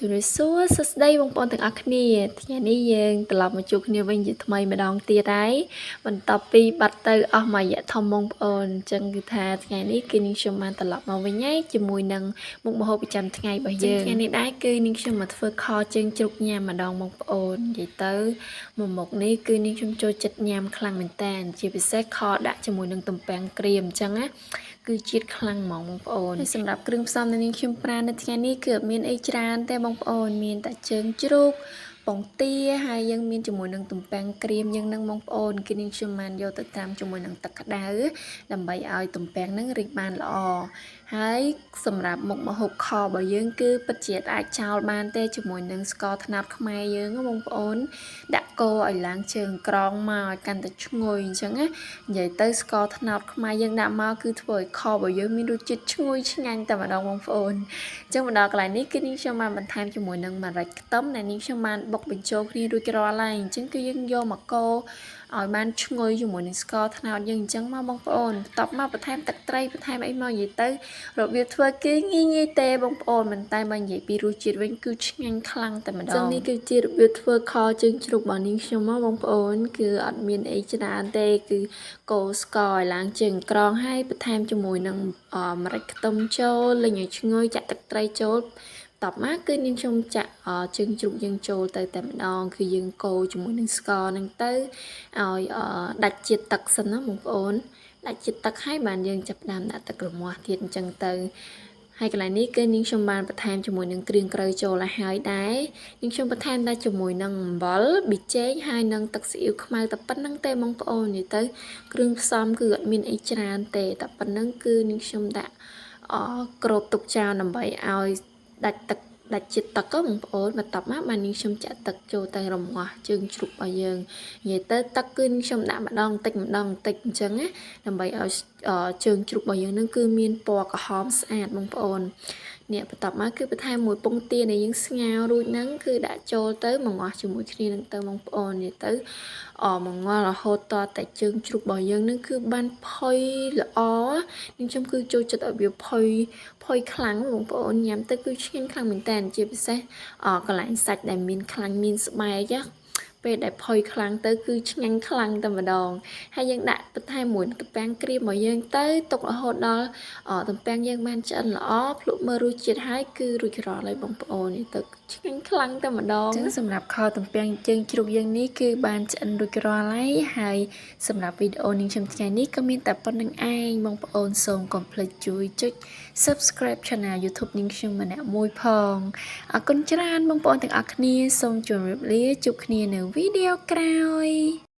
ជំរាបសួរសួស្តីបងប្អូនទាំងអស់គ្នាថ្ងៃនេះយើងត្រឡប់មកជួបគ្នាវិញជាថ្មីម្ដងទៀតហើយបន្ទាប់ពីបាត់ទៅអស់មួយរយៈធំបងប្អូនអញ្ចឹងគឺថាថ្ងៃនេះគឺនាងខ្ញុំបានត្រឡប់មកវិញហើយជាមួយនឹងមុខម្ហូបប្រចាំថ្ងៃរបស់យើងថ្ងៃនេះដែរគឺនាងខ្ញុំមកធ្វើខជើងជ្រូកញ៉ាំម្ដងបងប្អូននិយាយទៅមួយមុខនេះគឺនាងខ្ញុំចូលចិត្តញ៉ាំខ្លាំងមែនតើជាពិសេសខដាក់ជាមួយនឹងទំពាំងក្រៀមអញ្ចឹងណា គឺជាតិខ្លាំងហ្មងបងប្អូនហើយសម្រាប់គ្រឿងផ្សំដែលនាងខ្ញុំប្រើនៅថ្ងៃនេះគឺអត់មានអីច្រើនទេបងប្អូនមានតែជើងជ្រូកពងទាហើយយើងមានជាមួយនឹងទំពាំងក្រៀមយើងនឹងបងប្អូនគឺនាងខ្ញុំបានយកទៅត្រាំជាមួយនឹងទឹកក្តៅដើម្បីឲ្យទំពាំងនឹងរីកបានល្អហើយសម្រាប់មុខម្ហូបខរបស់យើងគឺពិតជាអាចចោលបានទេជាមួយនឹងស្ករត្នោតខ្មែរយើងណាបងប្អូនដាក់កូរឲ្យឡើងជើងក្រងមកឲ្យកាន់តែឈ្ងុយអញ្ចឹងណា និយាយទៅស្ករត្នោតខ្មែរយើងដាក់មកគឺធ្វើឲ្យខរបស់យើងមានរសជាតិឈ្ងុយឆ្ងាញ់តែម្ដងបងប្អូនអញ្ចឹងមកដល់កន្លែងនេះគឺនាងខ្ញុំបានបន្ថែមជាមួយនឹងម្រេចខ្ទឹមដែលនាងខ្ញុំបានបុកបញ្ចូលគ្នារួចរាល់ហើយអញ្ចឹងគឺយើងយកមកកូរឲ្យបានឈ្ងុយជាមួយនឹងស្ករត្នោតយើងអញ្ចឹងមកបងប្អូនបន្ទាប់មកបន្ថែមទឹកត្រីបន្ថែមអីមកនិយាយទៅរបៀបធ្វើគឺងាយងាយទេបងប្អូនមិនតែបើនិយាយពីរសជាតិវិញគឺឆ្ងាញ់ខ្លាំងតែម្ដងអញ្ចឹងនេះគឺជារបៀបធ្វើខជើងជ្រូករបស់នាងខ្ញុំមកបងប្អូនគឺអត់មានអីច្រើនទេគឺកូរស្ករឲ្យឡើងជើងក្រងហើយបន្ថែមជាមួយនឹងម្រេចខ្ទឹមចូលលីងឲ្យឈ្ងុយចាក់ទឹកត្រីចូលតបមកគឺនាងខ្ញុំចាក់ជើងជ្រូកយើងចូលទៅតែម្ដងគឺយើងកូរជាមួយនឹងស្ករហ្នឹងទៅឲ្យដាច់ជាតិទឹកសិនណាបងប្អូនដាច់ជាតិទឹកហើយបានយើងចាប់ផ្ដើមដាក់ទឹករមាស់ទៀតអញ្ចឹងទៅហើយកន្លែងនេះគឺនាងខ្ញុំបានបន្ថែមជាមួយនឹងគ្រឿងក្រៅចូលឲ្យហើយដែរនាងខ្ញុំបន្ថែមដែរជាមួយនឹងអំបិលប៊ីចេងហើយនឹងទឹកស៊ីអ៊ីវខ្មៅតែប៉ុណ្្នឹងទេបងប្អូននិយាយទៅគ្រឿងផ្សំគឺអត់មានអីច្រើនទេតែប៉ុណ្្នឹងគឺនាងខ្ញុំដាក់អក្របទុកចោលដើម្បីឲ្យដាច់ទឹកដាច់ជាតិទឹកបងប្អូនបន្ទាប់មកបាននាងខ្ញុំចាក់ទឹកចូលទៅរមាស់ជើងជ្រូករបស់យើងនិយាយទៅទឹកគឺនាងខ្ញុំដាក់ម្ដងតិចម្ដងតិចអញ្ចឹងណាដើម្បីឲ្យជើងជ្រូករបស់យើងនឹងគឺមានពណ៌ក្រហមស្អាតបងប្អូននេះបន្ទាប់មកគឺបន្ថែមមួយពងទាដែលយើងស្ងោររួចហ្នឹងគឺដាក់ចូលទៅមងាស់ជាមួយគ្នានឹងទៅបងប្អូននិយាយទៅអមងាស់រហូតតតែជើងជ្រូករបស់យើងនឹងគឺបានផុយល្អនាងខ្ញុំគឺចូលចិត្តឲ្យវាផុយផុយខ្លាំងបងប្អូនញ៉ាំទៅគឺឆ្ងាញ់ខ្លាំងមែនតើជាពិសេសកន្លែងសាច់ដែលមានខ្លាញ់មានស្បែកណាពេលដែលផុយខ្លាំងទៅគឺឆ្ងាញ់ខ្លាំងតែម្ដងហើយយើងដាក់បន្ថែមមួយទំពាំងក្រៀមរបស់យើងទៅទុករហូតដល់ទំពាំងយើងបានឆ្អិនល្អភ្លក់មើលរសជាតិហើយគឺរួចរាល់ហើយបងប្អូននេះទៅឆ្ងាញ់ខ្លាំងតែម្ដងចឹងសម្រាប់ខទំពាំងជើងជ្រូកយើងនេះគឺបានឆ្អិនរួចរាល់ហើយហើយសម្រាប់វីដេអូនេះខ្ញុំថ្ងៃនេះក៏មានតែប៉ុណ្្នឹងឯងបងប្អូនសូមកុំភ្លេចជួយចុច Subscribe Channel YouTube នាងខ្ញុំម្នាក់មួយផងអរគុណច្រើនបងប្អូនទាំងអស់គ្នាសូមជម្រាបលាជួបគ្នានៅវីដេអូក្រោយ។